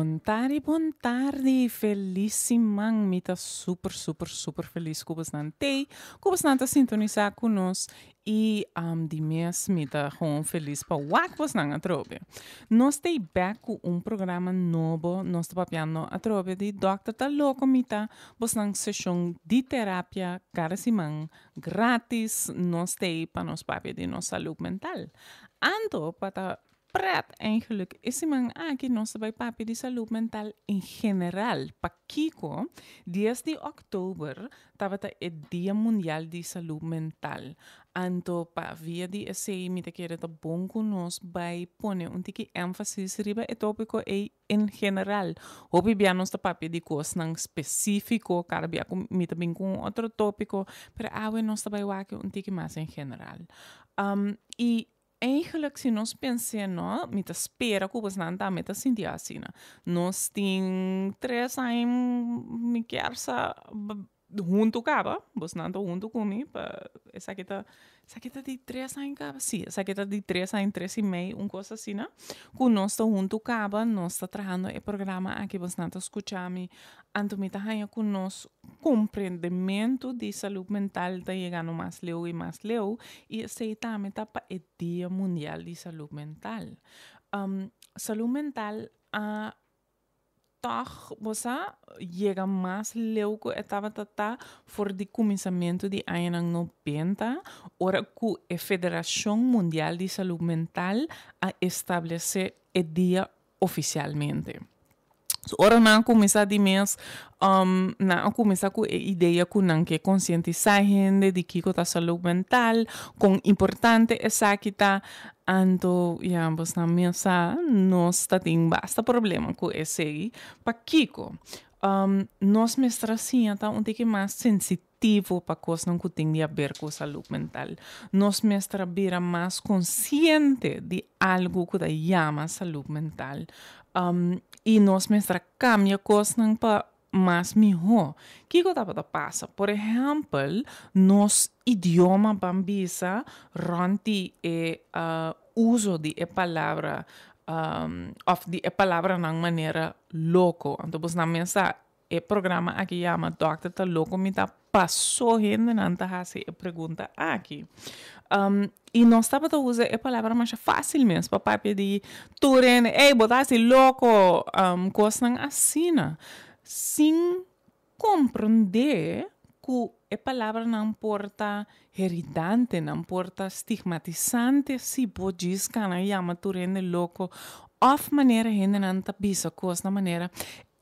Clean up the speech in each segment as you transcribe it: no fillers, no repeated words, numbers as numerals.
Bon tardi, bon tardi, felis siman. Mi ta super, super, super felis ku bosnan tei, ku bosnan ta sintonisá ku nos i um, di mes mi ta gewoon felis pa wak bosnan atrobe. Nos tei bek ku un programa nobo, nos ta papiando atrobe di Dòkter Ta Loko Mi Ta, bosnan seshon di terapia kada siman gratis, nos tei pa nos papia di nos salud mental. Anto pa ta Pret eigenlijk e siman aki nos ta bai papia di salud mental en general. Pakiko dies di oktober tabata e dia mundial di salud mental. Anto pa via di esei mi ta kere ta bon ku nos bai pone un tiki énfasis riba e tópiko ei en general. Hopi bia nos ta papia di kosnan spesífiko, kada bia ku mi ta bin ku un otro tópiko, pero awe nos ta bai wak un tiki mas en general. I Eigenlijk si nos pens'é no, mi ta spera ku bosnan tambe ta sinti asina. Nos tin tres aña mi kier sa huntu kaba, bosnan ta huntu ku mi pa esaki ta esaki ta di tres aña kaba? Si, esaki ta di tres aña, tres i mei, un kos asina, ku nos ta huntu kaba, nos ta trahando e programa aki, bosnan ta skucha mi, anto mi ta haña ku nos Komprendementu di salud mental ta yegando mas leu i mas leu i esei tambe ta pa e Dia Mundial di Salud Mental. Salud mental a tòg, bo sa, yega mas leu ku e tabata ta for di kuminsamentu di añanan nobenta, ora ku e Federashon Mundial di Salud Mental a establesé e dia ofisialmente. So ora nan a kuminsá di mes, nan a kuminsá ku e idea ku nan ke konsientisá hende di kiko ta salú mental, kon importante esaki ta. Anto ya bosnan mes sa nos ta tin basta problema ku esei. Pakiko? Nos mester a siña ta un tiki mas sensitivo. Tivo pa kosnan ku tin di haber ku salud mental. Nos mester a bira mas konsiente di algu ku ta yama salud mental. I nos mester a kambia kosnan pa mas mihó. Kiko tabata pasa? Por ehèmpel, nos idioma ban bisa rònt di e uso di e palabra òf di e palabranan manera loko. Anto bosnan mes sa E programa aki yama Dòkter ta loko mi ta paso hendenan ta hasi e pregunta aki. I nos tabata usa e palabra masha fásil mes pa papia di tur hende, ey bo ta hasi loko, kosnan asina, sin komprendé ku e palabranan por ta heridante, nan por ta stigmatisante si bo djis kana yama tur hende loko òf manera hendenan ta bisa kos na manera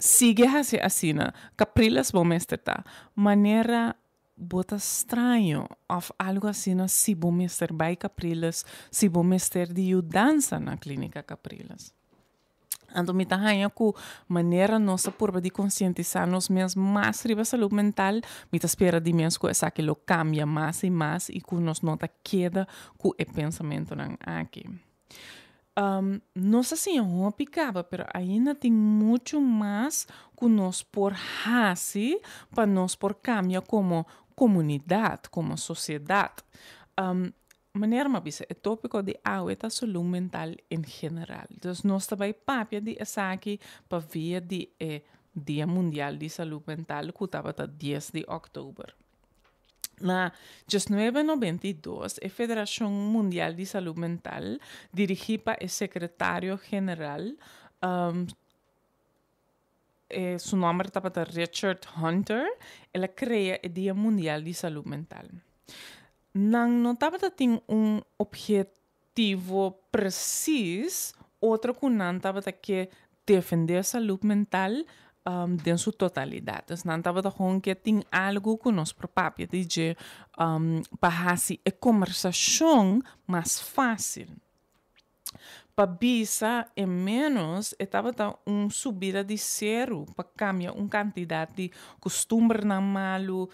sigui hasi asina, Capriles bo mester ta, manera bo ta straño òf algu asina si bo mester bai Capriles, si bo mester di yudansa na Klínika Capriles. Anto mi ta haña ku manera nos ta purba di konsientisá nos mes mas riba salud mental, mi ta spera di mes ku esaki lo kambia mas i mas i ku nos no ta keda ku e pensamentunan aki. Nos a siña hopi kaba, pero ainda tin muchu mas ku nos por hasi pa nos por kambia komo komunidat, komo sosiedat. Manera mi a bisa, e tópiko di awe ta salú mental en general. Dus nos ta bai papia di esaki pa via di e Dia Mundial di Salú Mental ku tabata dies di òktober. Na diesnuebe nobenta i dos e Federashon Mundial di Salú Mental, dirigí pa e sekretario general, E su nomber tabata Richard Hunter. El a crea e Dia Mundial di Salud Mental. Nan no tabata tin un objetivo precies, otro cu nan tabata ke defende salud mental den su totalidad. Dus nan tabata gewoon ke tin algo cu nos por papia di dje pa haci e conversacion mas facil. Pa bisa e ménos e tabata un subida di seru pa kambia un kantidat di kustumbernan malu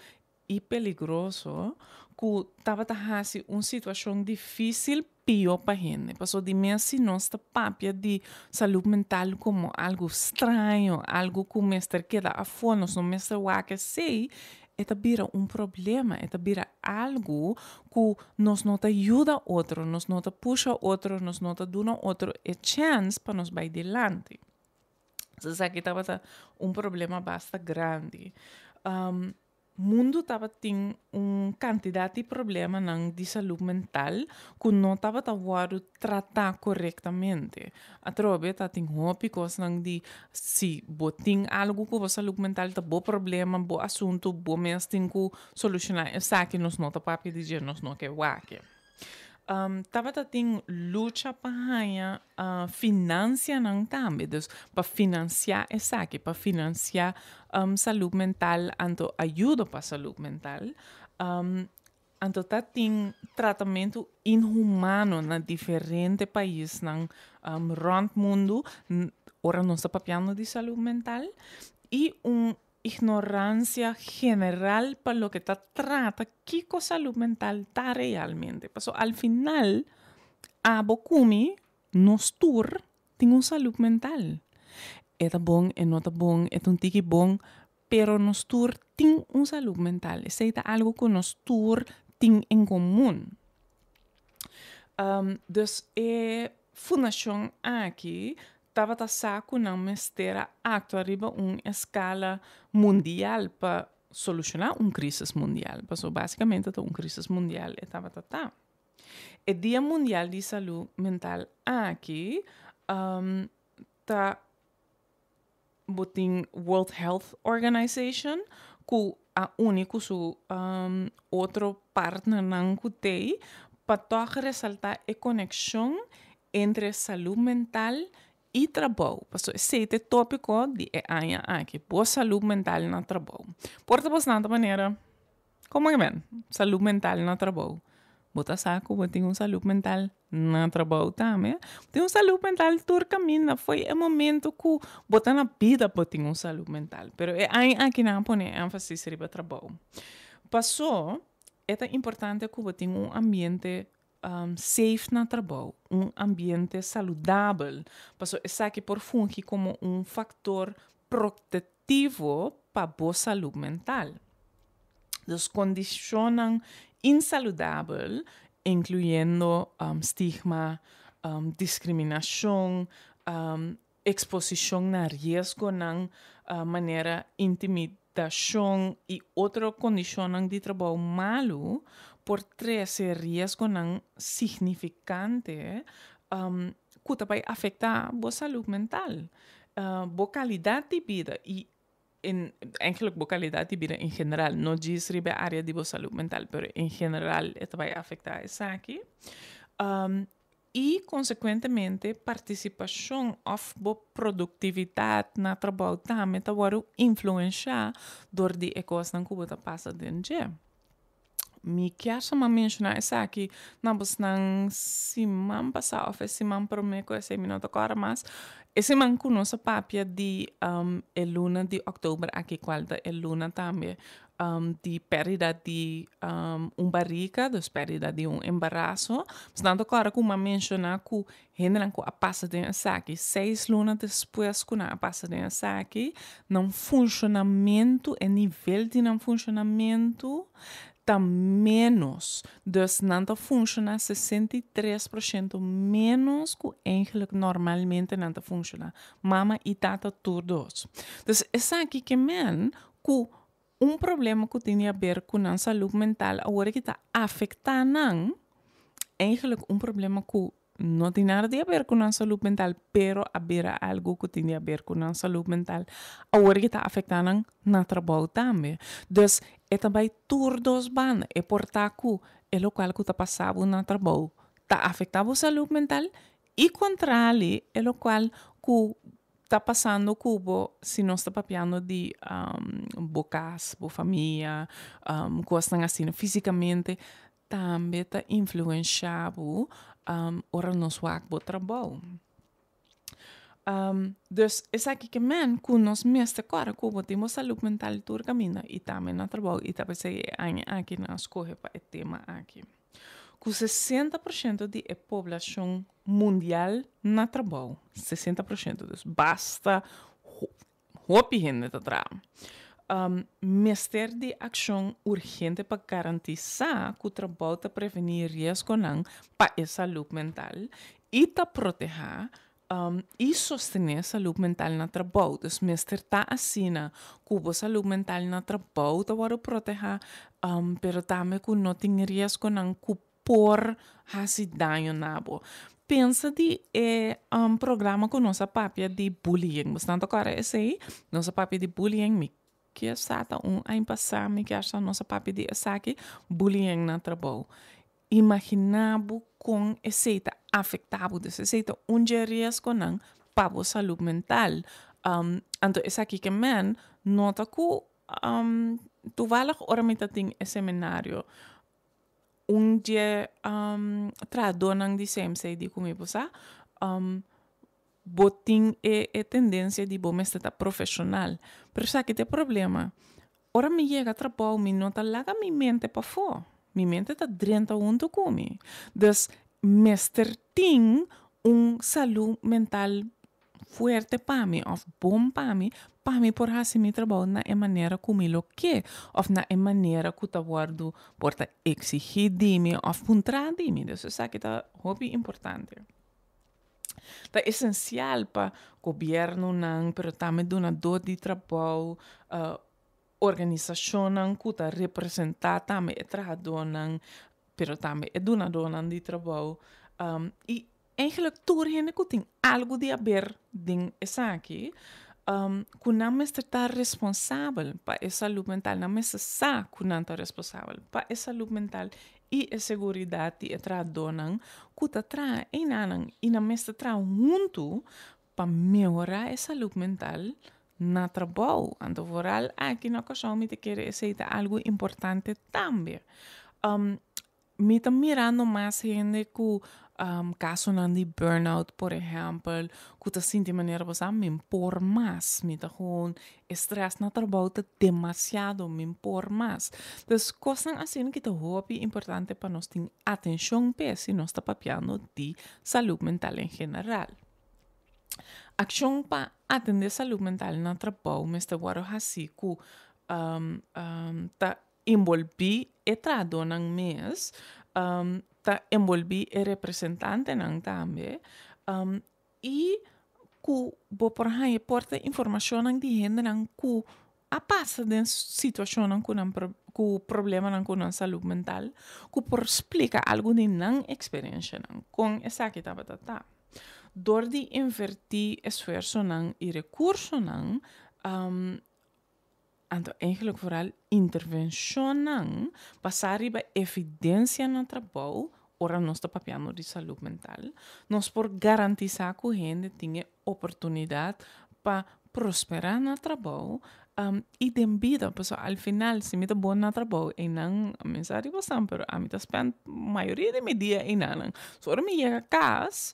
i peligroso ku tabata hasi un situashon difísil pió pa hende. Pasobra di mes si nos ta papia di salud mental komo algu straño, algu ku mester keda afó, nos no mester wak esei, e ta bira un problema, e ta bira algu ku nos no ta yuda otro, nos no ta pusha otro, nos no ta duna otro e chèns pa nos bai dilanti. Esaki tabata un problema basta grandi. Mundu tabatin un kantidat di problemanan di salú mental ku no tabata wòrdu tratá korektamente. Atrobe ta tin hopi kosnan di si bo tin algu ku bo salú mental ta bo problema, bo asuntu, bo mes tin ku solushoná esaki, nos no ta papia di dje, nos no ke wak. Tabata tin lucha pa haña finansianan tambe, dus pa finansiá esaki, pa finansiá salú mental anto ayudo pa salú mental. Anto ta tin tratamentu inhumano na diferente paisnan rònt mundu ora nos ta papiando di salú mental i un ignorancia general pa loke ta trata kiko salud mental ta realmente. Paso al final abo ku mi, nos tur tin un salud mental. E ta bon, e no ta bon, e ta un tiki bon, pero nos tur tin un salud mental. Esei ta algo ku nos tur tin en komun. Dus e fundashon aki tabata sa ku nan mester a aktua riba un eskala mundial pa solushoná un krísis mundial, pasobra básikamente ta un krísis mundial e tabata ta. E Dia Mundial di Salú Mental aki ta bo tin World Health Organization ku a uni ku su otro partnernan ku t'ei pa tòg resaltá e konekshon entre salú mental i trabou. Pasobra esei ta e tópiko di e aña aki, bo salú mental na trabou. Por ta bosnan ta manera. Komo ke men? Salú mental na trabou. Bo ta sa ku bo tin un salú mental na trabou tambe. Bo tin un salú mental tur kaminda. Fo'i e momento ku bo ta na bida bo tin un salú mental. Pero e aña aki nan a pone énfasis riba trabou. Pasó e ta importante ku bo tin un ambiente safe na trabou, un ambiente saludabel. Paso esaki por fungi komo un faktor protektivo pa bo salú mental. Dus kondishonnan insaludabel, inkluyendo stigma, diskriminashon, eksposishon na riesgonan manera intimidashon i otro kondishonnan di trabou malu por trese riesgonan signifikante ku ta bai afektá bo salú mental, bo kalidat di bida i eigenlijk bo kalidat di bida en general, no djis riba e área di bo salú mental, pero en general e ta bai afektá esaki. I konsekuentemente partisipashon òf bo produktividat na trabou tambe ta wòrdu influenshá dor di e kosnan ku bo ta pasa den dje. Mi kier suma menshoná esaki na bosnan siman pasá òf e siman promé ku esei mi no ta kòrda mas. E siman ku nos a papia di e luna di òktober aki kual ta e luna tambe di pèrdida di un barika, dus pèrdida di un embaraso. Pues nan ta kòrda ku mi a menshoná ku hendenan ku a pasa den esaki, seis luna despues ku nan a pasa den esaki, nan funshonamentu, e nivel di nan funshonamentu ta ménos. Dus nan ta funshoná 63 por shento ménos ku eigenlijk normalmente nan ta funshoná, mama i tata tur dos. Dus esaki ke men ku un problema ku tin di haber ku nan salud mental awor ki ta afektá nan, eigenlijk un problema ku no tin nada di haber ku nan salud mental, pero a bira algu ku tin di haber ku nan salud mental awor ki ta afektá nan na trabou tambe. Dus e ta bai tur dos banda, e por ta ku e lokual ku ta pasa bo na trabou ta afektá bo salud mental i kontrali e lokual ku ta pasando ku bo si nos ta papiando di bo kas, bo famia, kosnan asina físikamente tambe ta influenshá bo ora nos wak bo trabou. Dus esaki ke men ku nos mester kòrda ku bo tin bo salud mental tur kaminda i tambe na trabou i ta p'esei e aña aki nan a skohe pa e tema aki. Ku 60% di e poblashon mundial na trabou, 60%, dus basta hopi hende ta traha, mester di akshon urgente pa garantisá ku trabou ta prevení riesgonan pa e salud mental i ta protehá. I sostené salú mental na trabou. Dus mester ta asina ku bo salú mental na trabou ta wòrdu protehá, pero tambe ku no tin riesgonan ku por hasi daño na bo. Pensa di e programa ku nos a papia di bullying. Bo ta kòrda esei? Nos a papia di bullying, mi ke sa ta un aña pasá mi ke sa nos a papia di esaki, bullying na trabou. Imaginá bo kon esei ta afektá bo. Dus esei ta un dje riesgonan pa bo salú mental. Anto esaki ke men no ta ku toevallig ora mi ta tin e seminario un dje trahadónan di CMC di ku mi bo sa bo tin e e tendensia di bo mester ta profeshonal. Pero esaki ta e problema. Ora mi yega trabou mi no ta laga mi mente pafó. Mi mente ta drenta huntu ku mi. Dus mester tin un salú mental fuerte pa mi òf bon pa mi, pa mi por hasi mi trabou na e manera ku mi lo ke òf na e manera ku ta wòrdu por ta eksigí di mi òf puntrá di mi. Dus esaki ta hopi importante. Ta esensial pa gobièrnunan, pero tambe dunadó di trabou, organisashonnan ku ta representá tambe e trahadónan, pero tambe e dunadónan di trabou i Eigenlijk tur hende ku tin algu di haber den esaki, ku nan mester ta responsabel pa e salud mental, nan mester sa ku nan ta responsabel pa e salud mental i e seguridat di e trahadónan ku ta traha einanan i nan mester traha huntu pa mehorá e salud mental na trabou. Anto vooral aki na Kòrsou mi ta kere esei ta algu importante tambe. Mi ta mirando mas hende ku kasonan di burnout por ehèmpel, ku ta sinti manera bo sa mi por mas, mi ta gewoon e strès na trabou ta demasiado, mi por mas. Dus kosnan asina ki ta hopi importante pa nos tin atenshon p'e si nos ta papiando di salud mental en general. Akshon pa atendé salud mental na trabou mester wòrdu hasi ku ta enbolbí e trahadónan mes, ta enbolbí e representantenan tambe i ku bo por haña por ta informashonnan di hendenan ku a pasa den situashonnan ku nan ku problemanan ku nan salud mental ku por splika algu di nan eksperenshanan kon esaki tabata ta. Dor di invertí esfuersonan i rekursonan Anto eigenlijk vooral intervencionnan basá riba evidencia na trabou ora nos ta papiando di salud mental, nos por garantisa cu hende tin e oportunidad pa prospera na trabou y den bida. Pasobra al final si mi ta bon na trabou eynan mi sa riba esnan pero ami ta spend mayoria di mi dia eynan. So ora mi yega cas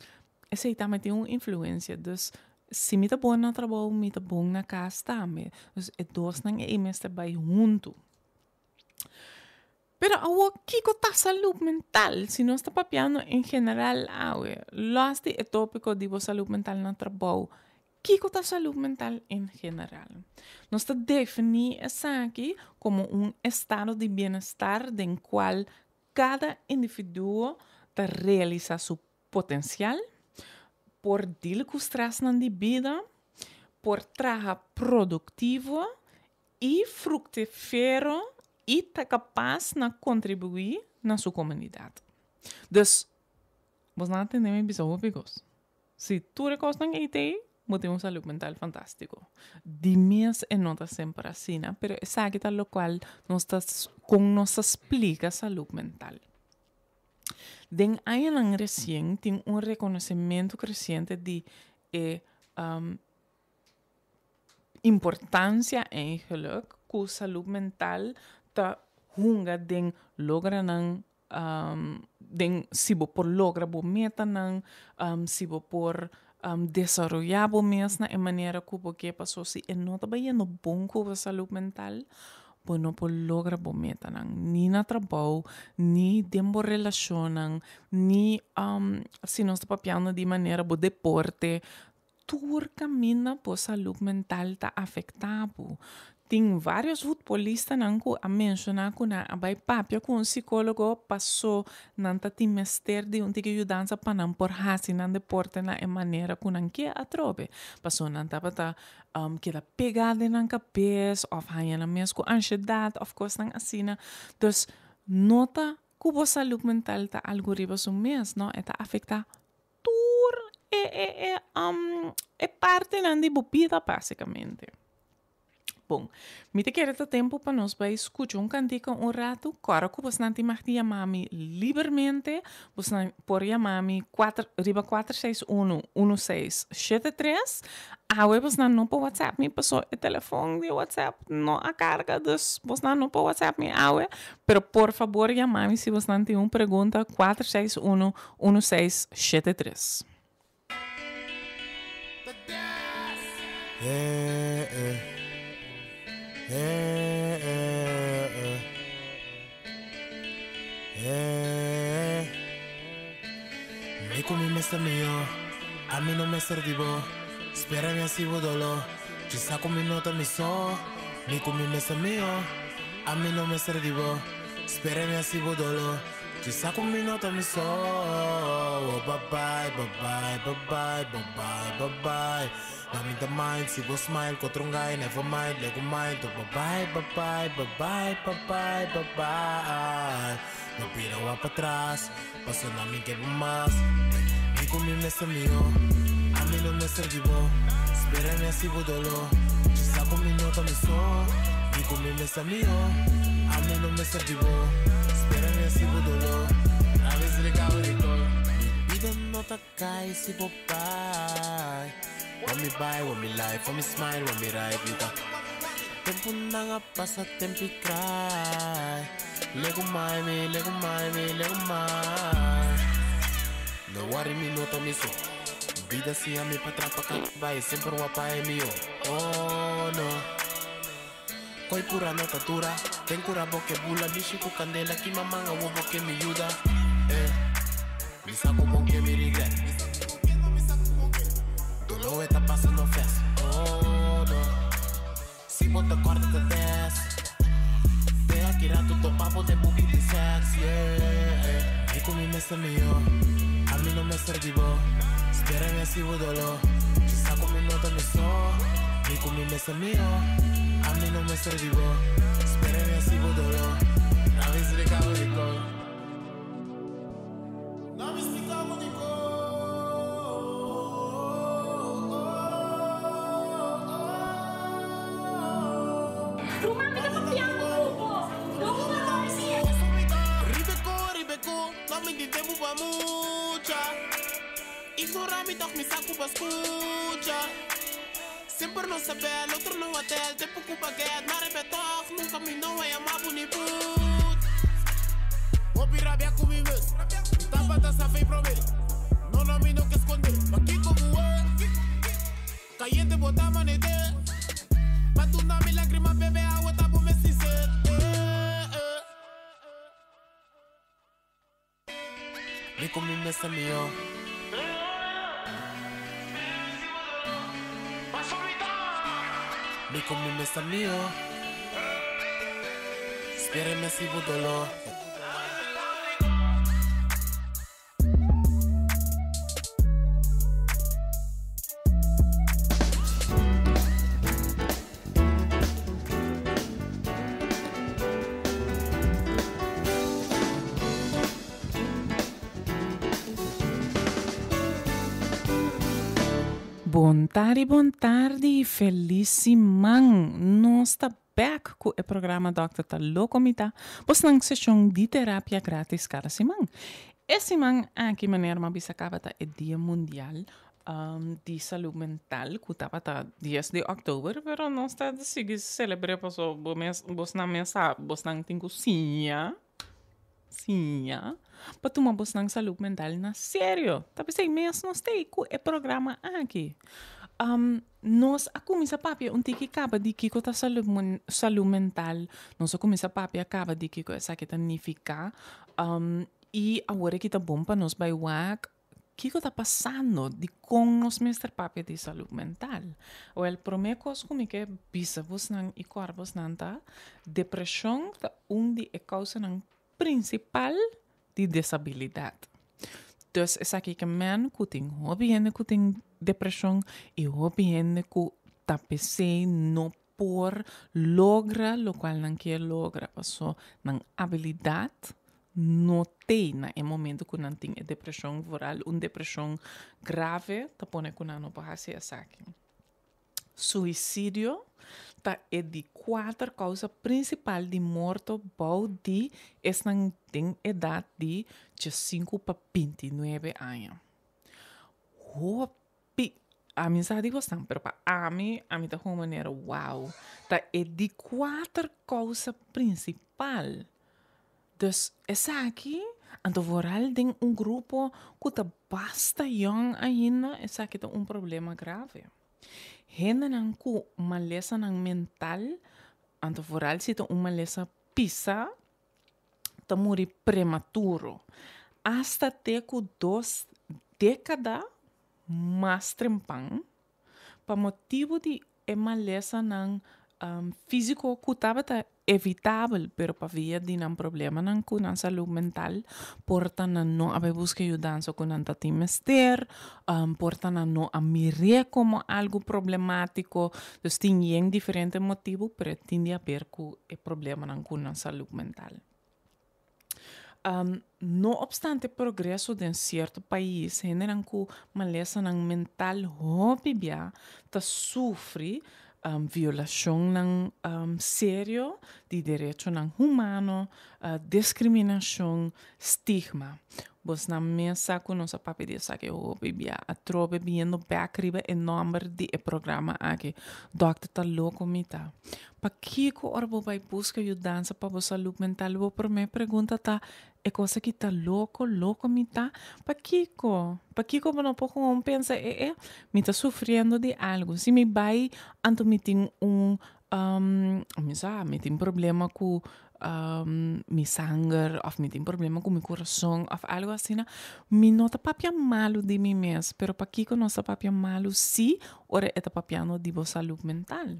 Esei tambe tin un influencia. Dus si mi ta bon na trabou, mi ta bon na cas tambe. Dus e dosnan ei mester bai huntu. Pero awor kiko ta salud mental? Si nos ta papiando en general awe, los di e topico di bo salud mental na trabou, kiko ta salud mental en general? Nos ta defini esaki como un estado di bienestar den cual cada individuo ta realisa su potensial, por deal ku strèsnan di bida, por traha produktivo i fruktifero i ta kapas na kontribuí na su komunidat. Dus, bosnan a tende mi bisa hopi kos. Si tur e kosnan ei ta ei, bo tin un salud mental fantástiko. Di mes e no ta semper asina, pero esaki ta lokual nos ta kon nos ta splika salud mental. Den añanan resien tin un rekonosementu kresiente di e importansia eigenlik ku salud mental ta hunga den logra nan den si bo por logra bo metanan, si bo por desaroyá bo mes na e manera ku bo ke paso si e no ta bayendo bon ku bo salud mental bo no por logra bo metanan ni na trabou ni den bo relashonnan ni si nos ta papiando di manera bo deporte. Tur kaminda bo salud mental ta afektá bo. Tin vários futbolistanan ku a menshoná ku nan a bai papia ku un sikólogo paso nan ta tin mester di un tiki yudansa pa nan por hasi nan deporte na e manera ku nan ke atrobe. Paso nan tabata keda pegá den nan kabes òf haña nan mes ku anshedat òf kosnan asina. Dus no ta ku bo salud mental ta algu riba su mes, no, e ta afektá tur e e e e partenan di bo bida básikamente. Bon, mi ta kere ta tempu pa nos bai skucha un kantika un ratu. Kòrda ku bosnan tin mag di yama mi libermente. Bosnan por yama mi kuater riba kuater seis unu, unu seis shete tres. Awe bosnan no por whatsapp mi paso e telefon di whatsapp no a karga, dus bosnan no por whatsapp mi awe. Pero por fabor yama mi si bosnan tin un pregunta kuater seis unu, unu seis shete tres. Mi ku mi mester mihó, ami no mester di bo. Spera mi hasi bo doló, dje sa ku mi no ta mi so. Mi ku mi mester mihó, ami no mester di bo. Spera mi hasi bo doló. Dje sa ku mi no ta mi so. Oh bye bye, bye bye, bye bye, bye bye, bye bye. No mi ta mind si bo smile ku otro guy, never mind, legu mind. Oh bye bye, bye bye, bye bye, bye bye, bye bye. No bira wak patras, paso no mi ke bo mas. Mi ku mi mester mihó, ami no mester di bo. Spera mi hasi bo doló, dje sa ku mi no ta mi so. Mi ku mi mester mihó, ami no mester di bo. Spera mi hasi bo doló, a veces mi cabo di ko. Mi bida no ta kai si bo bai. Wan mi bai, wan mi life, wan mi smile, wan mi ride, mi ta. Tempunan a pasa, tempi cry. Legu mai mi, legu mai mi, legu mai. No worry mi no ta mi so. Bida siña mi pa trapa bai semper wapa e mihó. Oh no. Koi pura no ta dura. Den kura bo ke bula lishi ku kandela ki maman awo bo ke mi yuda. Eh. Mi sa ku bon ke mi regret. Doló e ta pasa no fes. Oh no. Si bo ta kòrda ta des. Te aki ratu topa bo den buki di sèks, yeah. Mi ku mi mester mihó, ami no mester di bo. Spera mi hasi bo doló, dje sa ku mi no ta mi so. Mi ku mi mester mihó, ami no mester di bo. Spera mi hasi bo doló, ami splika bo dikon. Ruman mi ta papiando ku bo. No ku bo rosi. Ribeco, Ribeco, no mi tin tempu pa mucha. Ignora mi toch mi sa ku bo scucha. Semper nos a bel, otro no a tel, tempu ku baguette, ma riba toch nunca mi no a yama bo ni put. Hopi rabia ku mi mes, mi tabata sa fei prome. No no mi no ke skonde, pakiko bu e? Kayente bo ta manete, pa tunda mi lagrima bebe awa ta bo mes sin set. Eh, eh. Mi ku mi mester mihó. Mi ku mi mester mihó. Spera mi hasi bo doló. Bon tardi, bon tardi, felis siman. Nos ta bek ku e programa Dòkter ta Loko Mi Ta, bosnan seshon di terapia gratis kada siman. E siman aki manera mi a bisa kaba ta e Dia Mundial di salud mental ku tabata dies di òktober pero nos ta sigui selebr'é paso bo mes bosnan mes sa bosnan tin ku siña siña pa tuma bosnan salud mental na serio ta p'esei mes nos ta ei ku e programa aki nos a kuminsá papia un tiki kaba di kiko ta salud salud mental nos a kuminsá papia kaba di kiko esaki ta nifiká i awor aki ta bon pa nos bai wak. Kiko ta pasando? Dikon nos mester papia di salú mental? Wèl, promé kos ku mi ke bisa bosnan i kòrda bosnan ta, depreshon ta un di e kousanan prinsipal di desabilidat. Dus esaki ke men ku tin hopi hende ku tin depreshon i hopi hende ku ta p'esei no por logra lokual nan kier logra paso nan abilidat no tei na e momento ku nan tin e depreshon vooral un depreshon grave ta pone ku nan no por hasi esaki. Suisidio ta e di kuater kousa prinsipal di morto bou di esnan den edat di diesinku pa bintinuebe aña. Hopi, ami sa di bosnan, pero pa ami, ami ta hopi manera wow, ta e di kuater kousa prinsipal. Dus esaki, anto vooral den un grupo ku ta basta yòn ainda, esaki ta un problema grave. Hendenan ku malesanan mental, anto vooral si ta un malesa pisa, ta muri prematuro, asta te ku dos dékada mas trempan, pa motibu di e malesanan físiko ku tabata evitabel, pero pa via di nan problemanan ku nan salú mental, por ta nan no a bai buska yudansa ku nan ta tin mester, por ta nan no a mir'é komo algu problemátiko. Dus tin yen diferente motibu, pero e tin di haber ku e problemanan ku nan salú mental. No obstante progreso den sierto pais, hendenan ku malesanan mental hopi bia ta sufri violashonnan serio di derechonan humano, diskriminashon, stigma. Bosnan mes sa ku nos a papia di esaki hopi bia. Atrobe biendo bek riba e nòmber di e programa aki, Dòkter ta loko mi ta. Pakiko ora bo bai buska yudansa pa bo salud mental bo promé pregunta ta, E kos aki ta loko, loko mi ta? Pakiko? Pakiko bo no por gewoon pensa, e e, mi ta sufriendo di algu. Si mi bai anto mi tin un, mi sa, mi tin problema ku mi sanger òf mi tin problema ku mi kurason òf algu asina, mi no ta papia malu di mi mes, pero pakiko nos ta papia malu si ora e ta papiando di bo salud mental?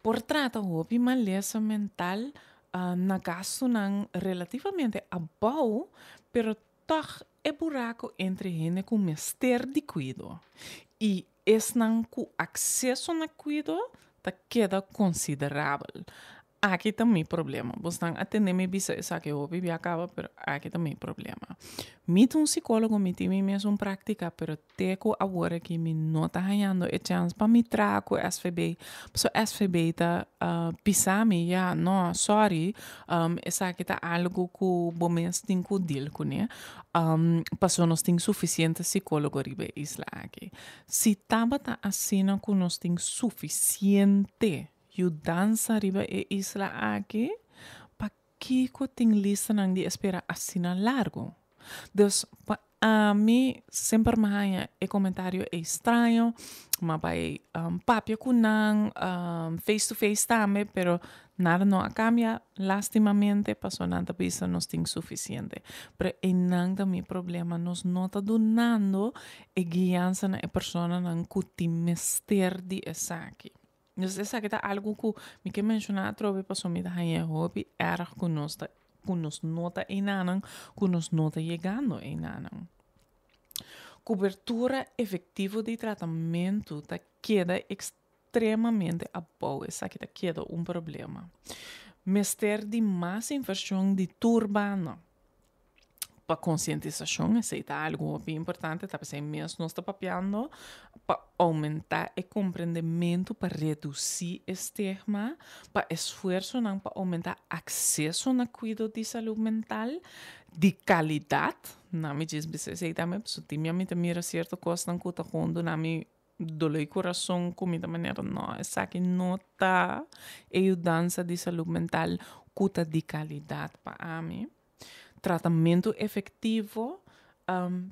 Por trata hopi malesa mental na gastunan relativamente abou, pero tòg e buraco entre hende ku mester di kuido i esnan ku akseso na kuido ta keda konsiderabel. Aki ta mi problema. Bosnan a tende mi bisa esaki hopi bia kaba, pero aki ta mi problema. Mi ta un psicólogo, mi tin mi mes un práctica, pero te ku awor aki mi no ta hañando e chèns pa mi traha ku SVB. Pasobra SVB ta bisa mi, ya, no, sorry, esaki ta algu ku bo mes tin ku deal kuné, pasobra nos tin sufisiente psicólogo riba e isla aki. Si tabata asina ku nos tin sufisiente yudansa riba e isla aki, pakiko tin listanan di espera asina largu? Dus pa ami semper mi haña e komentario ei straño, mi a bai papia ku nan face to face tambe, pero nada no a kambia lastimamente pasobra nan ta bisa nos tin sufisiente. Pero einan ta mi problema, nos no ta dunando e guiansa na e personanan ku tin mester di esaki. Dus esaki ta algu ku mi ke menshoná atrobe pasobra mi ta haña hopi erg ku nos ta ku nos no ta einanan, ku nos no ta yegando einanan. Kubertura efektivo di tratamentu ta keda ekstremamente abou, esaki ta keda un problema. Mester di mas invershon di tur banda. Pa konsientisashon, esei ta algu hopi importante, ta p'esei mes nos ta papiando, pa oumentá e komprendementu, pa redusí e stigma, pa esfuersonan pa oumentá akseso na kuido di salú mental di kalidat, na mi djis bisa esei tambe, pasobra tin mi ta mira sierto kosnan ku ta hundu na mi doló e kurason ku mi ta manera no, esaki no ta e yudansa di salú mental ku ta di kalidat pa ami. Tratamentu efektivo,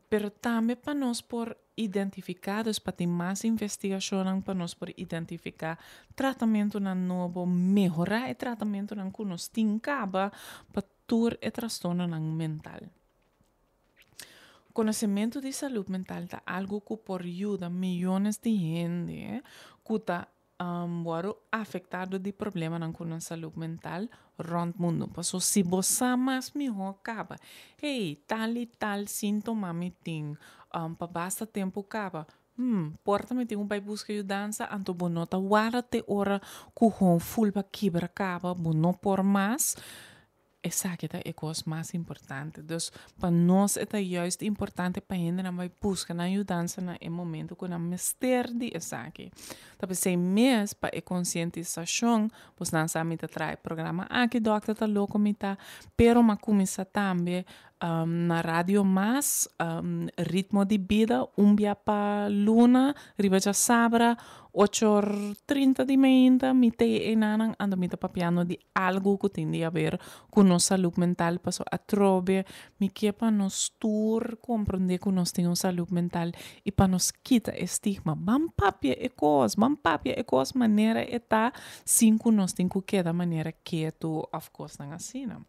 pero tambe pa nos por identifiká, dus pa tin mas investigashonnan pa nos por identifiká tratamentunan nobo, mehorá e tratamentunan ku nos tin kaba pa tur e trastornonan mental. Konosementu di salú mental ta algu ku por yuda miyones di hende ku ta wòrdu afektá dor di problemanan ku nan salú mental rònt mundu. Pasobra si bo sa mas mihó kaba, hey, tal i tal síntoma mi tin pa basta tempu kaba, por ta mi tin ku bai buska yudansa, anto bo no ta warda te ora ku hon ful pa kibra kaba, bo no por mas. Esaki ta e kos mas importante. Dus pa nos e ta juist importante pa hendenan bai buska nan yudansa na e momento ku nan mester di esaki. Ta p'esei mes pa e konsientisashon, bos nan sa mi ta traha e programa aki, Dòkter ta loko mi ta, pero m'a kuminsá tambe na Radio Mas, Ritmo di Bida, un bia pa luna, riba djasabra, ocho or trinta di meinta, mi ta e enanan, anto mi ta papiando di algu ku tin di haber ku nos salud mental paso atrobe mi ke pa nos tur komprondé ku nos tin un salud mental i pa nos kita e stigma. Ban papia e kos, ban papia e kos manera e ta sin ku nos tin ku keda manera ketu òf kosnan asina.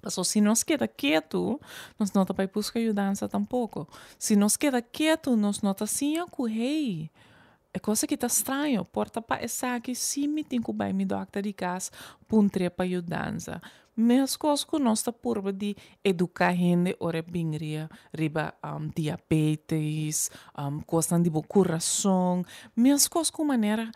Paso si nos keda ketu nos no ta bai buska yudansa tampoko. Si nos keda ketu nos no ta siña ku hey, E kos aki ta straño, por ta pa esaki si mi tin ku bai mi dòkter di kas puntr'é pa yudansa. Meskos ku nos ta purba di eduká hende ora e bin ria riba diabetes, kosnan di bo kurason, meskos ku manera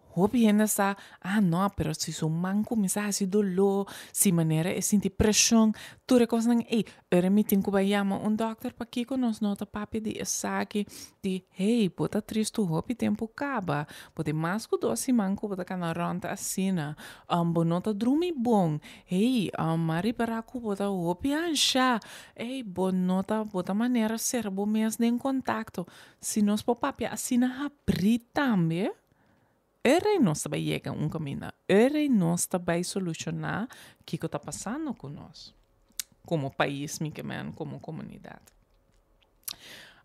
Hopi hende sa, ah no, pero si su man kuminsá hasi doló, si manera e sinti preshon, tur e kosnan ei, ora mi tin ku bai yama un dòkter, pakiko nos no ta papia di esaki, di hey, bo ta tristu hopi tempu kaba, bo tin mas ku dos siman ku bo ta kana rònt asina, bo no ta drumi bon, hey, m'a ripará ku bo ta hopi anshá, ey, bo no ta, bo ta manera sera bo mes den kontakto. Si nos por papia asina habrí tambe, E rei nos ta bai yega un kaminda. E rei nos ta bai solushoná kiko ta pasando ku nos komo pais, mi ke men, komo komunidat.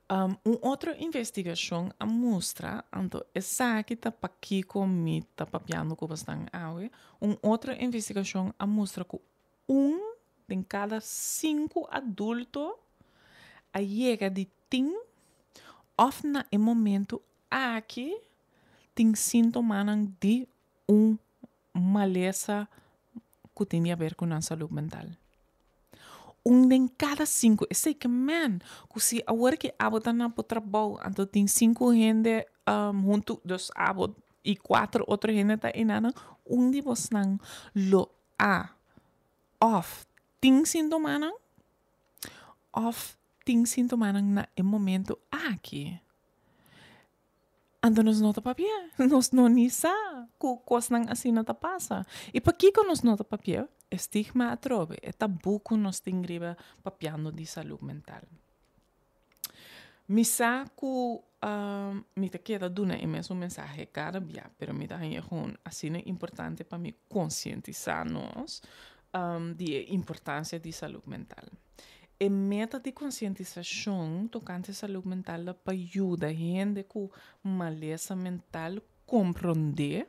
Un otro investigashon a mustra, anto esaki ta pakiko mi ta papiando ku bosnan awe, un otro investigashon a mustra ku un den kada sinku adulto a yega di tin òf na e momentu aki tin síntomanan di un malesa ku tin di haber ku nan salud mental. Un den kada sinku, esei ke men ku si awor ki abo ta na bo trabou anto tin sinku hende huntu, dus abo i kuater otro hende ta enanan, un di bosnan lo a òf tin síntomanan òf tin síntomanan na e momento aki. Anto nos no ta papia, nos no ni sa ku kosnan asina ta pasa. I pakiko nos no ta papia? E stigma atrobe, e tabú ku nos tin riba papiando di salú mental. Mi sa ku mi ta keda duna e mesun mensahe kada bia, pero mi ta haña gewoon asina importante pa mi konsientisá nos di e importansia di salú mental. E meta di konsientisashon tokante salú mental ta pa yuda hende ku malesa mental komprondé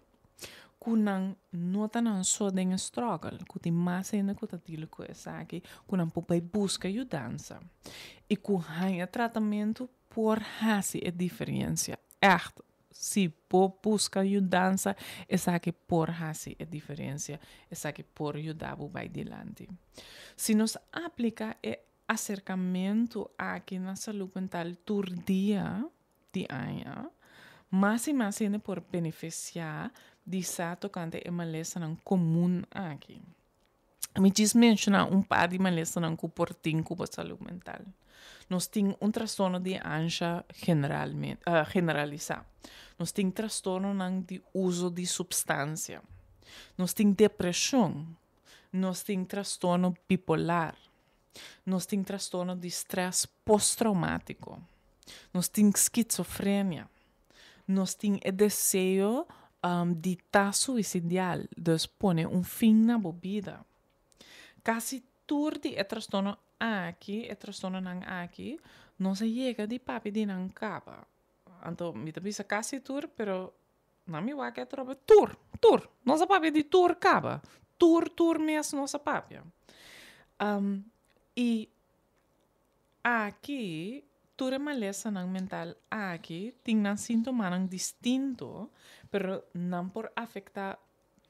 ku nan no ta nan so den e struggle, ku tin mas hende ku ta deal ku esaki, ku nan por bai buska yudansa i ku haña tratamentu por hasi e diferensia. Ègt, si bo buska yudansa, esaki por hasi e diferensia, esaki por yuda bo bai dilanti. Si nos apliká e aserkamentu aki na salú mental tur dia di aña, mas i mas hende por benefisiá di sa tokante e malesanan komun aki. Mi djis menshoná un par di malesanan ku por tin ku bo salú mental. Nos tin un trastorno di ansha generalmente, generalisá. Nos tin trastornonan di uso di supstansia. Nos tin depreshon. Nos tin trastorno bipolar. Nos tin trastorno di strès postraumatiko. Nos tin skizofrenia. Nos tin e deseo di ta suisidial, dus pone un fin na bo bida. Kasi tur di e trastorno aki, e trastornonan aki, nos a yega di papia di nan kaba. Anto mi ta bisa kasi tur, pero na mi wak e trobe tur, tur. Nos a papia di tur kaba. Tur, tur mes nos a papia. I. Aki, tur e malesanan mental aki tin nan síntomanan distinto, pero nan por afektá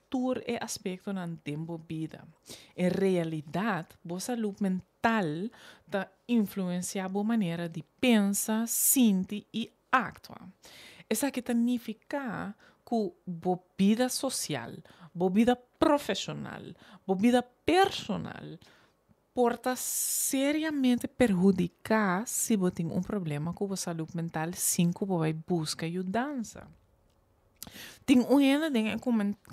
tur e aspektonan den bo bida. En realidat, bo salú mental ta influensiá bo manera di pensa, sinti i aktua. Esaki ta nifiká ku bo bida sosial, bo bida profeshonal, bo bida personal por ta seriamente perhudiká si bo tin un problema ku bo salú mental sin ku bo bai buska yudansa. Tin un hende den e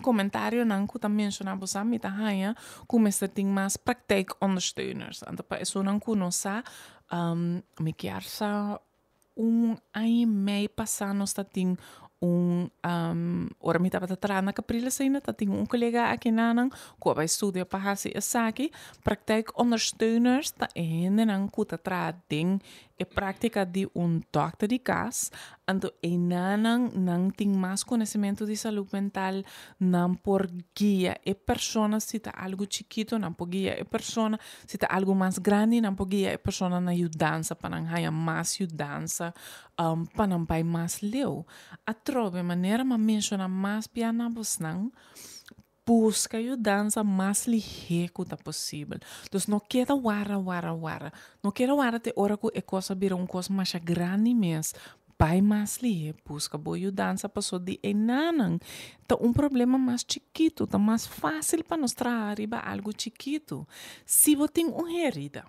komentarionan ku ta menshoná bo sa mi ta haña ku mester tin mas praktijkondersteuners. Anto pa esunnan ku no sa, mi kier sa Un aña i mei pasá nos ta tin un ora mi tabata traha na Capriles ainda ta tin un kolega akinanan ku a bai studia pa hasi esaki. Praktijkondersteuners ta e hendenan ku ta traha den e práktika di un dòkter di kas. Anto einanan nan tin mas konosementu di salú mental, nan por guia e persona si ta algu chikitu, nan por guia e persona Si ta algu mas grandi nan por guia e persona na yudansa pa nan haña mas yudansa pa nan bai mas leu. Atrobe manera m'a menshoná mas bia na bosnan, buska yudansa mas lihé ku ta posibel. Dus no keda wara wara wara. No keda wara te ora ku e kos a bira un kos masha grandi mes Bai mas lihé, buska bo yudansa paso di enanan ta un problema mas chikitu, ta mas fásil pa nos traha riba algu chikitu. Si bo tin un herida,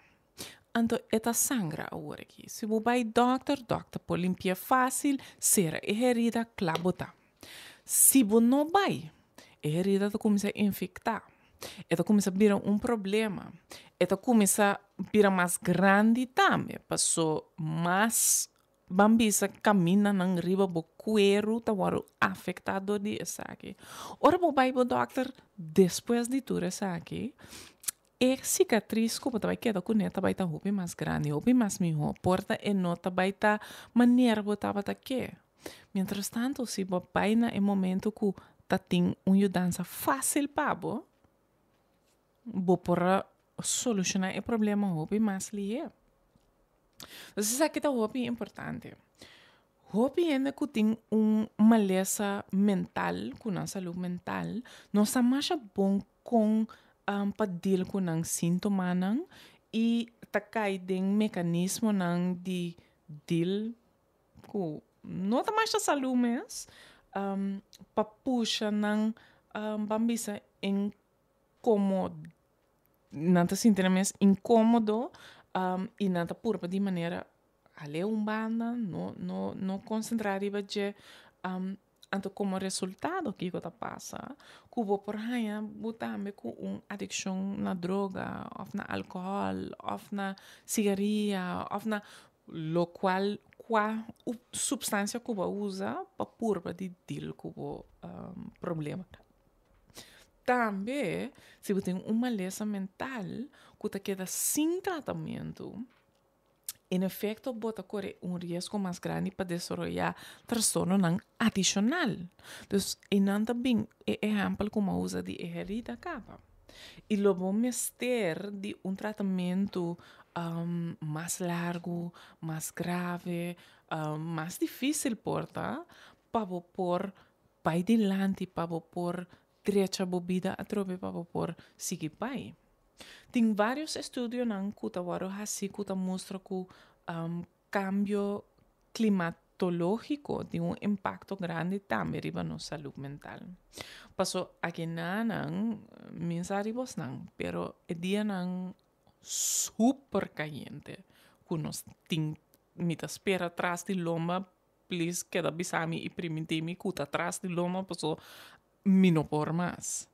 anto e ta sangra awor aki. Si bo bai dòkter, dòkter por limpi'é fásil, sera e herida, kla bo ta. Si bo no bai, e herida ta kuminsá infektá, e ta kuminsá bira un problema, e ta kuminsá bira mas grandi tambe, paso mas Ban bisa kamindanan riba bo kueru ta wòrdu afektá dor di esaki. Ora bo bai bo dòkter despues di tur esaki, e sikatris ku bo ta bai keda kuné ta bai ta hopi mas grandi, hopi mas mihó. Por ta e no ta bai ta manera bo tabata ke. Mientras tanto, si bo bai na e momento ku ta tin un yudansa fásil pa bo, bo por a solushoná e problema hopi mas lihé. Entonces esaki ta hopi importante. Hopi hende ku tin un malesa mental, ku nan salú mental, no sa masha bon kon pa deal ku nan síntomanan i ta kai den mekanismonan di deal ku no ta masha salú mes, pa pusha nan, ban bisa, inkomo nan ta sinti nan mes inkomodo i nan ta purba di manera hal'é un banda, no no no konsentrá riba dje. Anto komo resultado kiko ta pasa? Ku bo por haña bo tambe ku un adikshon na droga òf na alkohòl òf na sigaria òf na lokual kua supstansia ku bo a usa pa purba di deal ku bo problema. Tambe, si bo tin un malesa mental ku ta keda sin tratamentu, en efekto bo ta kore un riesgo mas grandi pa desaroyá trastornonan adishonal. Dus, einan ta bin e ehèmpel ku mi a usa di e herida kaba. I lo bo mester di un tratamentu mas largu, mas grave, mas difísil por ta, pa bo por Bai dilanti pa bo por drecha bo bida atrobe pa bo por sigui bai. Tin varios estudionan ku ta wòrdu hasi ku ta mustra ku kambio klimatológiko tin un impakto grandi tambe riba nos salú mental. Paso akinanan mi sa riba bosnan pero e dianan super kayente ku nos tin mi ta spera tras di lomba Please keda bisa mi i primintí mi ku ta tras di loma paso mi no por mas.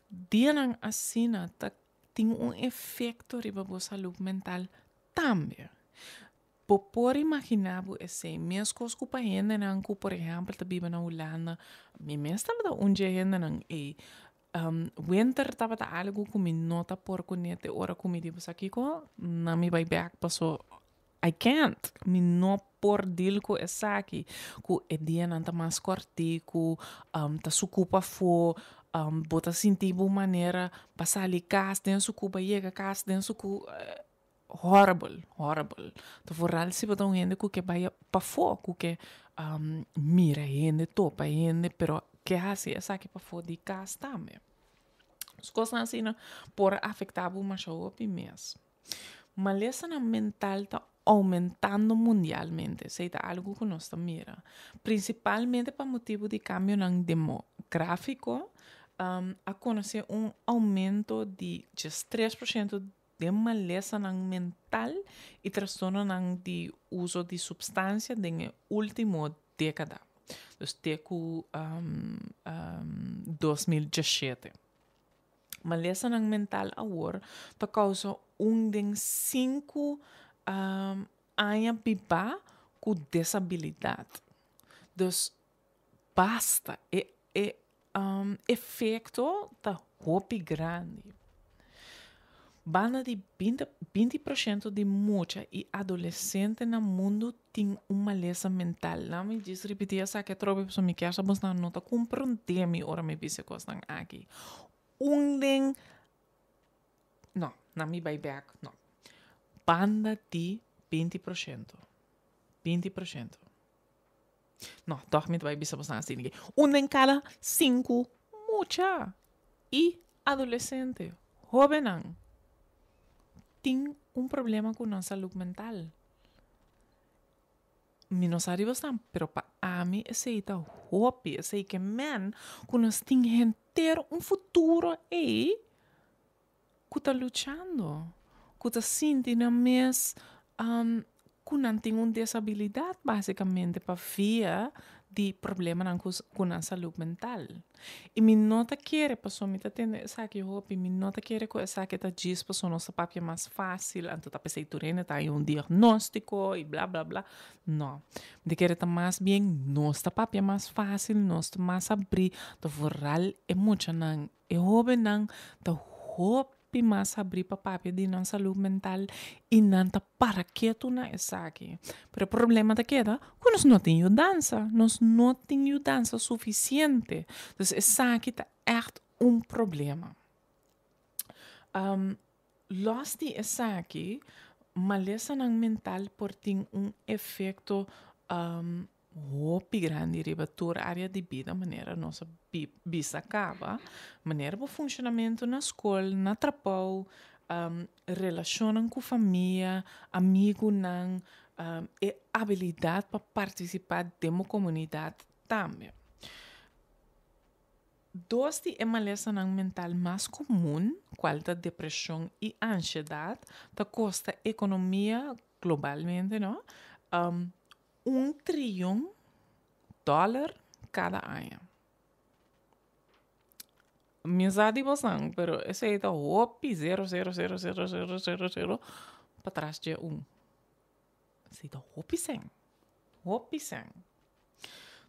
Dianan asina ta tin un efekto riba bo salú mental tambe. Bo por imaginá bo esei meskos ku pa hendenan ku por ehèmpel ta biba na Hulanda, mi mes tabata un dje hendenan ei. Winter tabata algu ku mi no ta por kuné te ora ku mi di bo sa kiko, nan mi bai bèk paso I can't, mi no por deal ku esaki, ku e dianan ta mas kòrtiku, ta suku pafó, bo ta sinti bo manera pa sali kas den suku, pa yega kas den suku. horrible, horrible. Ta vooral si bo ta un hende ku ke bai pafó, ku ke mira hende, topa hende, pero ke hasi esaki pafó di kas tambe. Dus kosnan asina por afektá bo masha hopi mes. Malesanan mental ta oumentando mundialmente, esei ta algu ku nos ta mira. Prinsipalmente pa motibu di kambionan demográfiko, a konosé un oumento di djestres por shento den malesanan mental i trastornonan di uso di supstansia den e último dékada, dus te ku 2017. Malesanan mental awor ta kousa un den sinku aña bibá ku desabilidat. Dus basta, e e efekto ta hopi grandi. Banda di binti binti porshento di mucha i adolesente na mundu tin un malesa mental. Laat mi djis ripití esaki atrobe pasobra mi kier sa bosnan no ta komprondé mi ora mi bisa e kosnan aki. Un den, no, na mi bai bèk, no. Banda di 20 porshento, 20 porshento. No, tòg mi ta bai bisa bosnan asina aki. Un den kada sinku mucha i adolesente, hóbennan, tin un problema ku nan salud mental. Mi no sa riba esnan, pero pa ami esei ta hopi, esei ke men ku nos tin henter un futuro ei ku ta luchando, ku ta sinti nan mes ku nan tin un desabilidat basikamente pa via di problemanan ku nan salud mental. I mi no ta kere, pasobra mi ta tende esaki hopi, mi no ta kere ku esaki ta djis pasobra nos ta papia mas fásil, anto ta p'esei tur hende ta haña un diagnóstiko i bla bla bla. No. Mi ta kere ta mas bien nos ta papia mas fásil, nos ta mas abrí, ta vooral e muchanan, e hóbennan ta hopi. Pi mas habrí pa papia di nan salud mental i nan ta para ketu na esaki. Pero e problema ta keda ku nos no tin yudansa, nos no tin yudansa sufisiente. Dus esaki ta ègt un problema. Lòs di esaki, malesanan mental por tin un efekto Hopi grandi riba tur área di bida manera nos a bisa kaba, manera bo funshonamentu na skol, na trabou, relashonnan ku famia, amigunan, e abilidat pa partisipá den bo komunidat tambe. Dos di e malesanan mental mas komun, kual ta depreshon i anshedat, ta kosta ekonomia globalmente, no, Un triyon dòler kada aña. Mi sa di bosan, pero esei ta hopi zero zero zero zero zero zero zero patras dje un. Esei ta hopi sèn, hopi sèn.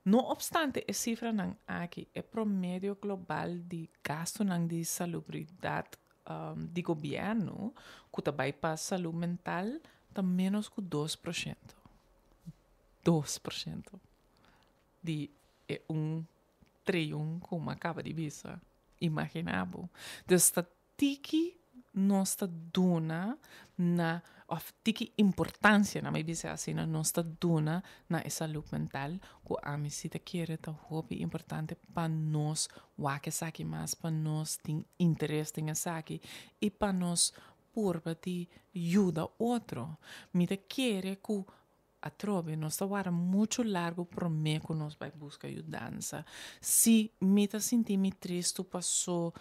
No opstante e sifranan aki, e promedio global di gastunan di salubridat di gobièrnu ku ta bai pa salú mental ta ménos ku 2%. 2% di e un triyon ku mi a kaba di bisa. Imaginá bo. Dus ta tiki nos ta duna na, òf tiki importansia, na mi bisa asina, nos ta duna na e salú mental ku ami si ta kere ta hopi importante pa nos wak esaki mas, pa nos tin interes den esaki i pa nos purba di yuda otro. Mi ta kere ku atrobe nos ta wara muchu largu promé ku nos bai buska yudansa. Si mi ta sinti mi tristu paso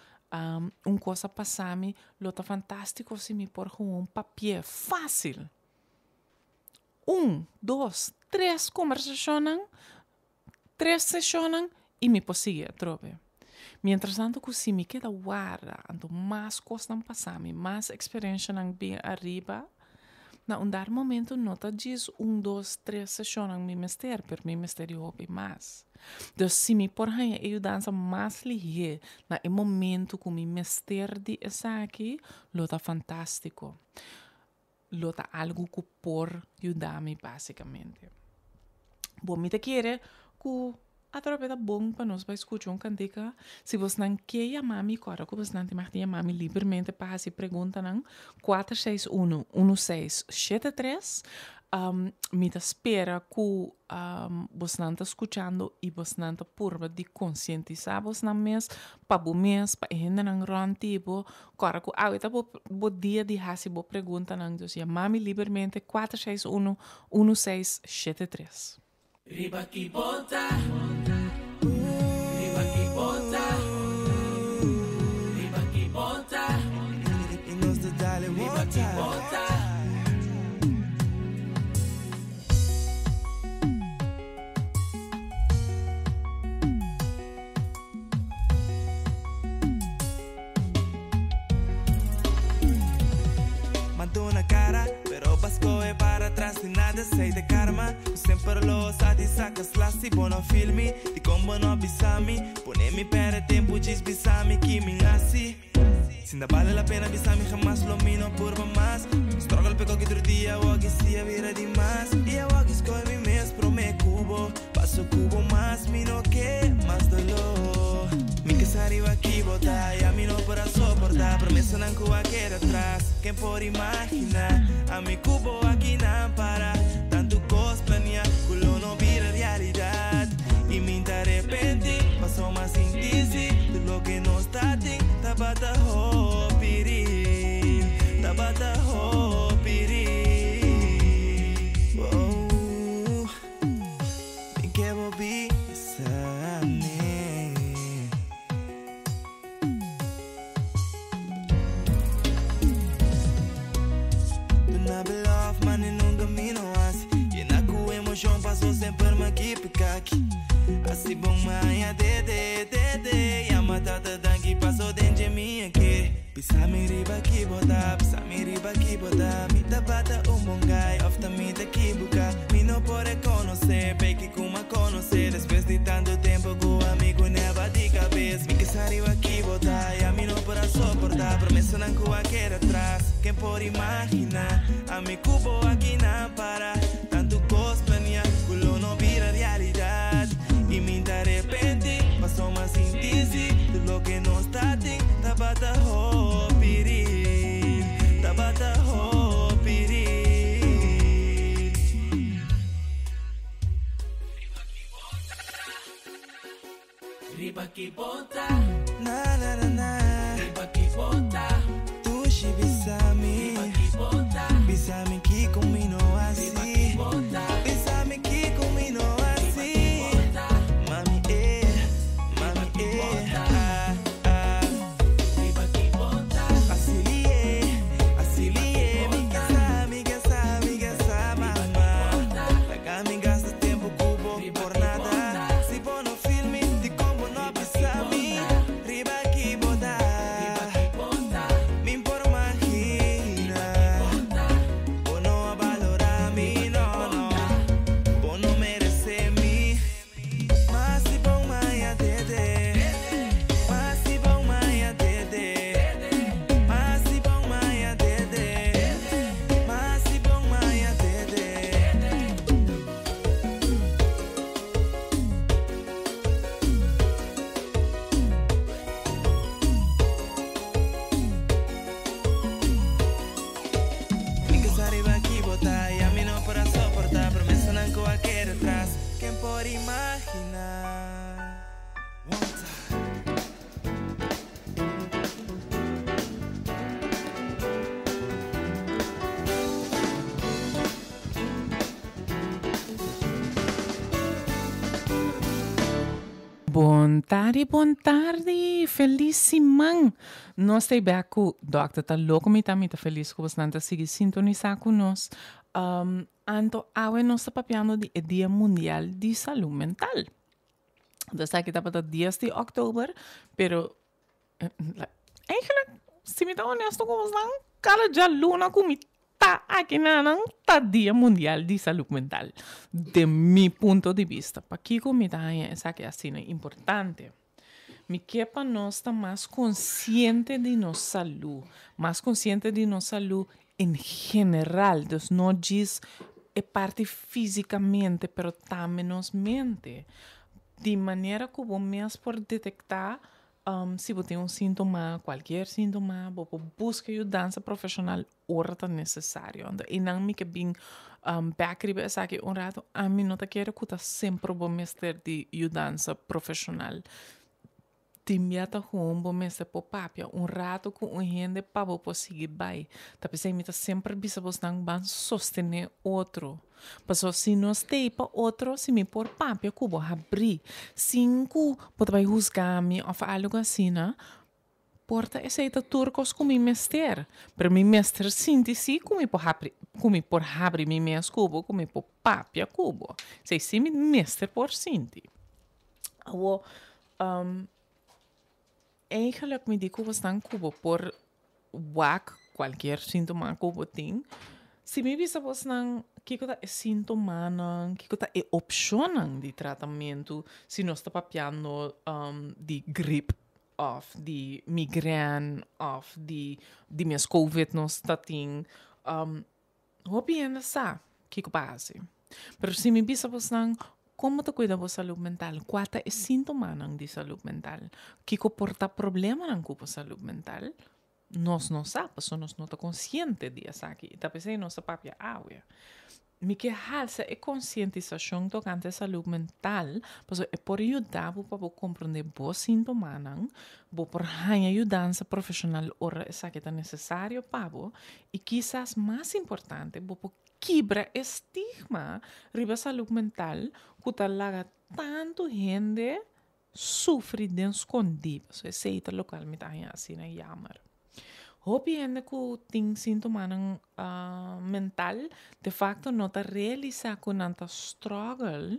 un kos a pasa mi, lo ta fantástiko si mi por gewoon papi'é fásil. Un, dos, tres kombersashonnan, tres seshonnan i mi por sigui atrobe. Mientrastanto ku si mi keda warda, anto mas kosnan pasa mi, mas eksperenshanan bin ariba, na un dado momento no ta djis un, dos, tres seshonnan mi mester, pero mi mester di hopi mas. Dus si mi por haña e yudansa mas lihé na e momento ku mi mester di esaki, lo ta fantástiko. Lo ta algu ku por yuda mi básikamente. Bo mi ta kere ku. Atrobe ta bon pa nos bai skucha un kantika. Si bosnan ke yama mi, kòrda ku bosnan tin mag di yama mi libermente pa hasi preguntanan, 461 1673. Mi ta spera ku bosnan ta skuchando i bosnan ta purba di konsientisá bosnan mes pa bo mes, pa e hendenan rònt di bo. Kòrda ku awe ta bo bo dia di hasi bo preguntanan, dus yama mi libermente, 461 1673. Riba ki bo ta, riba ki bo ta, riba ki bo ta, riba ki bo ta. Maduna cara, pero pa scohe para atrás ni nada sei de karma. Semper lo sa di saca sla si bo no filmi. Di con bo no bisa mi, pone mi perde tempo djis bisa mi ki mi hasi. Sin da bale la pena bisa mi jamás lo mi no purba mas. Struggle pe koki tur dia awor ki si a bira di mas. I awor ki scohe mi mes prome cu bo. Paso cu bo mas mi no ke mas dolor. Mi ke sa riba ki bo ta y ami no por a soporta. Promesanan cu a keda atras, ken por imagina? Ami cu bo aki nan para. Tantu cos planea cu lo no bira realidad. Y mi ta arepenti, paso m'a sinti si tur loke nos ta tin tabata hopi real, tabata hopi real. Oh. Mi ke bo bisa mi. Duna be love mane nunca mi no hasi. Yena ku emocion paso semper mi a keep it kaki. Asi bon mi haña dede dede. Yama tata danki paso den dje mi a kere. Bisa mi riba ki bo ta, bisa mi riba ki bo ta. Mi tabata un bon guy of ta mi ta kibuka. Mi no por reconoce, peki ku m'a conoce. Despues di tanto tempo ku ami ku neba di cabes. Mi ke sa riba ki bo ta, ya mi no por a soporta. Promesanan ku a keda atras, ken por imagina? Ami ku bo aki nan para. Tanto cos planea ku lo no bira realidad. Y mi ta arepenti, paso m'a sinti si tur loke nos ta tin tabata hopi real, tabata hopi real. Riba ki bo ta. Na na na na. Riba ki bo ta. Dushi bisa mi. Riba ki bo ta. Bisa mi kiko mi no hasi. Riba ki bo ta. Bisa mi kiko mi no hasi. Riba ki bo ta. Mami eh, mami eh, ah ah. Riba ki bo ta. Asili eh, asili eh. Mi ke sa, mi ke sa, mi ke sa, mama. Laga mi gasta tempo ku bo por nada. Si bo no feel mi, dikon bo no bisa mi? Riba ki bo ta. Mi por imagina. Bo no a balora mi, no, no. Bo no merece mi. Mas si bon maya dede. Mas si bon maya dede. Mas si bon maya dede. Mas si bon maya dede. Mi ke sa riba ki bo ta y ami no por a soporta promesanan ku a keda atras. Ken por imagina? One time. Bon tardi, bon tardi, felis siman! Nos ta bek ku Dòkter Ta Loko Mi Ta, mi ta felis ku bosnan ta sigui sintonisá ku nos. Anto awe nos ta papiando di e Dia Mundial di Salú Mental. Dus aki tabata dies di òktober, pero Eigenlijk, si mi ta honesto ku bosnan, kada djaluna ku mi ta aki na nan ta Dia Mundial di Salud Mental, den mi punto di bista. Pakiko mi ta haña esaki asina importante? Mi ke pa nos ta mas konsiente di nos salú, mas konsiente di nos salú en general, dus no djis e parti físikamente, pero tambe nos mente. Di manera ku bo mes por detektá si bo tin un síntoma, kualkier síntoma, bo por buska yudansa profeshonal ora ta nesesario. Anto einan mi ke bin bèk riba esaki un ratu, ami no ta kere ku ta semper bo mester di yudansa profeshonal. Tin bia ta gewoon bo mester por papia un rato ku un hende pa bo por sigui bai. Ta p'esei mi ta semper bisa bosnan ban sostené otro. Pasobra si nos t'ei pa otro, si mi por papia ku bo habrí sin ku bo ta bai husga mi òf algu asina, por ta esei ta tur kos ku mi mester. Pero mi mester sinti sí ku mi por habri, ku mi por habri mi mes ku bo, ku mi por papia ku bo. Esei sí mi mester por sinti. Awor, Eigenlijk mi di ku bosnan ku bo por wak kualkier síntoma ku bo tin. Si mi bisa bosnan kiko ta e síntomanan, kiko ta e opshonnan di tratamentu si nos ta papiando di grip òf di migrèn òf di di mes covid nos ta tin. Hopi hende sa kiko pa hasi. Pero si mi bisa bosnan kon bo ta kuida bo salud mental, kua ta e sintomanan di salud mental, kiko por ta problemanan ku bo salud mental, nos no sa pasobra nos no ta konsiente di esaki. I ta p'esei nos ta papia awe. Mi ke halsa e konsientisashon tokante salud mental pasobra e por yuda bo pa bo komprondé bo sintomanan, bo por haña yudansa profeshonal ora esaki ta nesesario pa bo i kisas mas importante bo por kibra e stigma riba salud mental ku ta laga tantu hende sufri den skondí. Pasobra esei ta lokual mi ta haña asina yammer. Hopi hende ku tin síntomanan mental de fakto no ta realisá ku nan ta struggle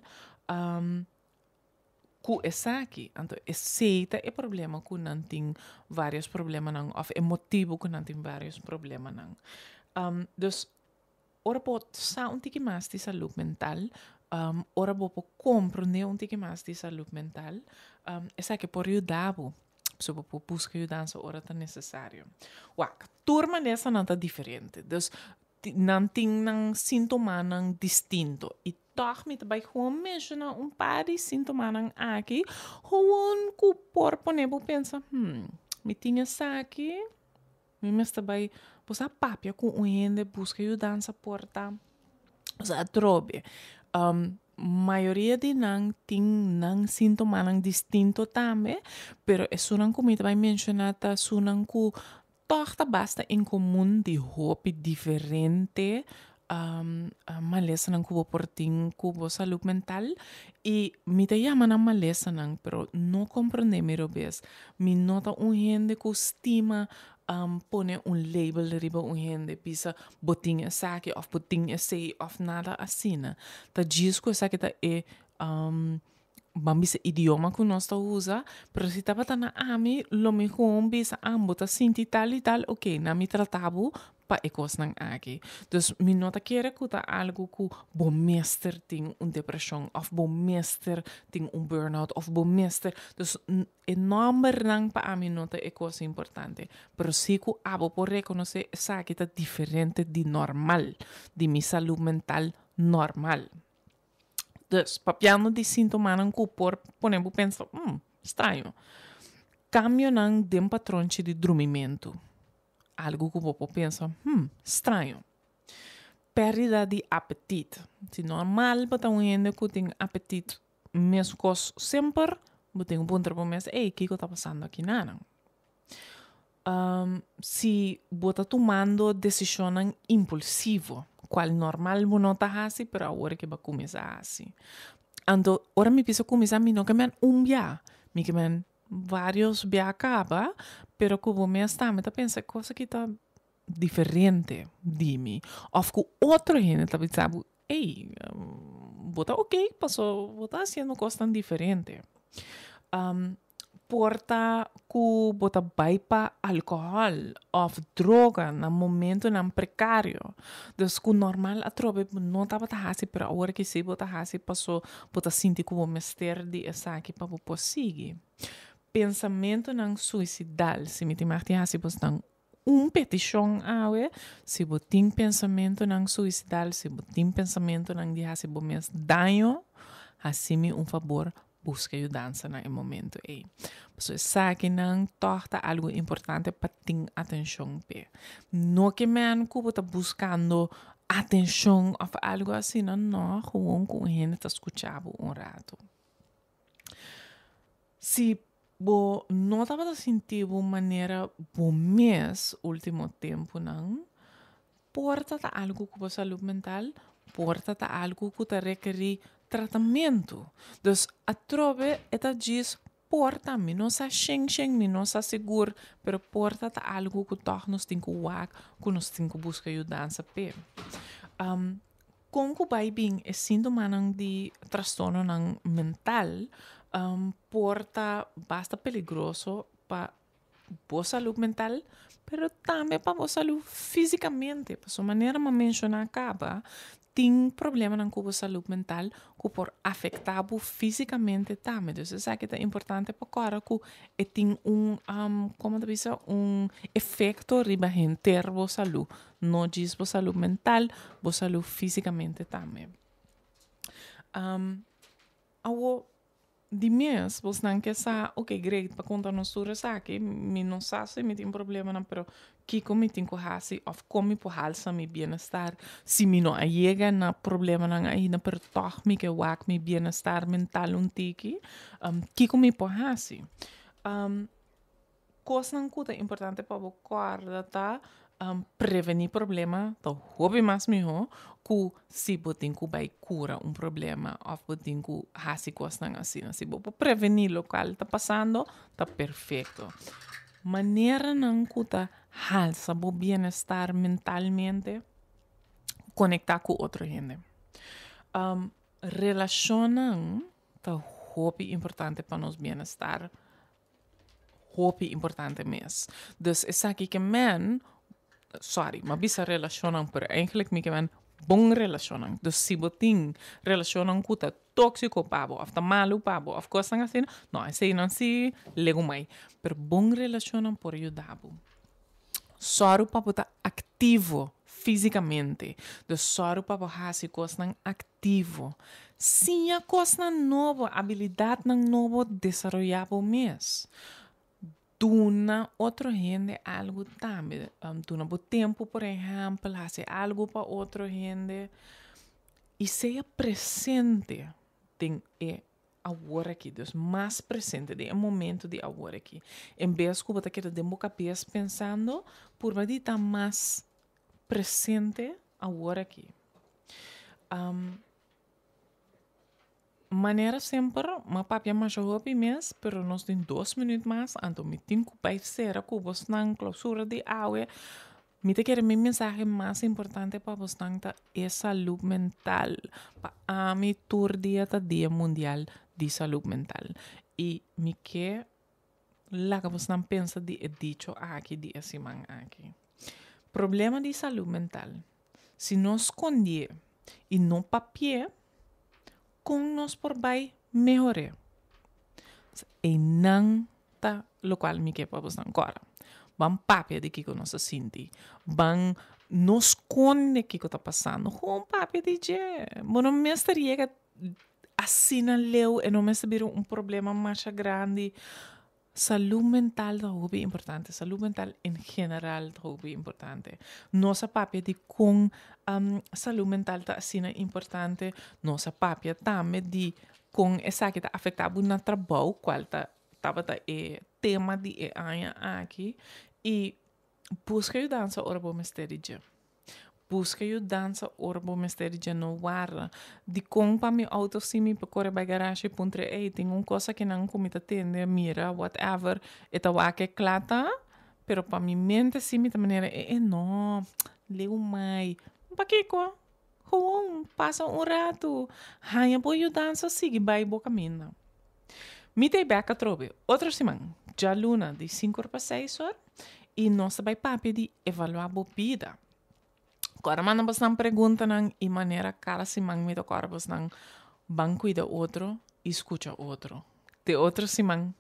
ku esaki. Anto esei ta e problema ku nan tin vários problemanan òf e motibu ku nan tin vários problemanan. Dus Ora bo sa un tiki mas di salud mental, ora bo por comprende un tiki mas di salud mental, esaki por yuda bo. So bo por busca yudansa ora ta necesario. Wak, tur malesanan ta diferente. Dus nan tin nan sintomanan distinto. I tog mi ta bai gewoon menciona un par di sintomanan aki, gewoon cu por pone bo pensa, hmm, mi tin esaki. Mi mester bai bo sa papia ku un hende buska yudansa por ta sa atrobe. Mayoria di nan tin nan sintomanan distinto tambe, pero esunnan ku mi ta bai menshoná ta esunnan ku tòg ta basta en komun di hopi diferente malesanan ku bo por tin ku bo salud mental i mi ta yama nan malesanan pero no komprende mi robes mi no ta un hende ku stima pone un label riba un hende bisa bo tin esaki òf bo tin esei òf nada asina ta djis ku esaki ta e Ban bisa idioma ku nos ta usa, pero si tabata na ami lo mi gewoon bisa ah bo ta sinti tal i tal oke na mi trata bo pa e kosnan aki. Dus mi no ta kere ku ta algu ku bo mester tin un depreshon òf bo mester tin un burnout òf bo mester, dus e nòmbernan pa ami no ta e kos importante, pero si ku abo por rekonosé esaki ta diferente di normal, di mi salud mental normal. Dus, papiando di sintomanan ku por pone bo pensa, hmm, straño. Kambionan den patronchi di drumimentu. Algu ku bo por pensa, hmm, straño. Pèrdida di apetit. Si normal bo ta un hende ku tin apetit meskos semper, bo tin ku puntra bo mes, ey, kiko ta pasando akinanan? Si bo ta tumando desishonnan impulsivo, kual normal bo no ta hasi, pero awor ke bo a kuminsá hasi. Anto ora mi bisa kuminsá mi no ke men un bia, mi ke men vários bia kaba, pero ku bo mes tambe ta pensa e kos aki ta diferente di mi òf ku otro hende ta bisa bo, ey, bo ta oke paso bo ta hasiendo kosnan diferente. Por ta ku bo ta bai pa alkohòl òf droga na momentonan prekario. Dus ku normal atrobe bo no tabata hasi pero awor ki si bo ta hasi paso bo ta sinti ku bo mester di esaki pa bo por sigui. Pensamentonan suisidal, si mi tin mag di hasi bosnan un petishon awe, si bo tin pensamentonan suisidal, si bo tin pensamentonan di hasi bo mes daño, hasi mi un fabor. Buska yudansa na e momento ei. Pasobra esakinan tòg ta algu importante pa tin atenshon p'e. No ke men ku bo ta buskando atenshon òf algu asina, no, gewoon ku un hende ta skucha bo un ratu. Si bo no tabata sinti bo manera bo mes último tempunan, por ta ta algu ku bo salud mental, por ta ta algu ku ta rekerí tratamentu. Dus atrobe e ta djis por ta, mi no sa shen shen, mi no sa sigur, pero por ta ta algu ku tòg nos tin ku wak, ku nos tin ku buska yudansa p'e. Kon ku bai bin e síntomanan di trastornonan mental por ta basta peligroso pa bo salud mental, pero tambe pa bo salud físikamente. Pasobra manera mi a menshoná kaba, tin problemanan ku bo salud mental ku por afektá bo físikamente tambe. Dus esaki ta importante pa kòrda ku e tin un, komo ta bisa, un efekto riba henter bo salud. No djis bo salud mental, bo salud físikamente tambe. Awo, di mes bosnan ke sa, ok great pa konta nos tur esaki, mi no sa si mi tin problemanan pero kiko mi tin ku hasi òf kon mi por halsa mi bienestar si mi no a yega na problemanan ainda pero tòg mi ke wak mi bienestar mental un tiki, kiko mi por hasi? Kosnan ku ta importante pa bo kòrda ta prevení problema ta hopi mas mihó ku si bo tin ku bai kura un problema òf bo tin ku hasi kosnan asina. Si bo por prevení lokual ta pasando ta perfekto. Maneranan ku ta halsa bo bienestar mentalmente, konektá ku otro hende. Relashonnan ta hopi importante pa nos bienestar. Hopi importante mes. Dus esaki ke men, sorry, m'a bisa relashonnan, pero eigenlijk mi ke men bon relashonnan. Dus si bo tin relashonnan ku ta tóksiko pa bo òf ta malu pa bo òf kosnan asina, no, eseinan si legumai. Pero bon relashonnan por yuda bo. Sòru pa bo ta aktivo físikamente. Dus sòru pa bo hasi kosnan aktivo. Siña kosnan nobo, abilidatnan nobo, desaroyá bo mes. Duna otro hende algu tambe. Duna bo tempu, por ehèmpel, hasi algu pa otro hende. I sea presente den e awor aki, dus mas presente den e momento di awor aki. En bes ku bo ta keda den bo kabes pensando, purba di ta mas presente awor aki. Manera semper, m'a papia masha hopi mes, pero nos tin dos minuut mas, anto mi tin ku bai sera ku bosnan klausura di awe. Mi ta kere mi mensahe mas importante pa bosnan ta e salud mental. Pa ami tur dia ta dia mundial di salud mental. I mi ke laga bosnan pensa di e dicho aki di e siman aki. Problema di salud mental, si no skondié i no papié, kon nos por bai mehor'é? Einan ta lokual mi ke pa bosnan kòrda. Ban papia di kiko nos ta sinti. Ban no skonde kiko ta pasando. Gewoon papia di dje. Bo no mester yega asina leu, e no mester bira un problema masha grandi. Salú mental ta hopi importante. Salú mental en general ta hopi importante. Nos a papia di kon salú mental ta asina importante. Nos a papia tambe di kon esaki ta afektá bo na trabou, kual ta tabata e tema di e aña aki. I buska yudansa ora bo mester di dje. Buska yudansa ora bo mester di dje, no warda. Dikon pa mi outo si mi por kore bai garashe i puntra ey tin un kos akinan ku mi ta tende, mira, whatever, e ta wak e kla ta, pero pa mi mente si mi ta manera e e no, leu mai. Pakiko? Gewoon pasa un ratu, haña bo yudansa sigui bai bo kaminda. Mi ta e bek atrobe otro siman, djaluna di sinku or pa seis or, i nos ta bai papia di evaluá bo bida. Kòrda manda bosnan preguntanan i manera kada siman mi ta kòrda bosnan ban kuida otro i skucha otro. Te otro siman.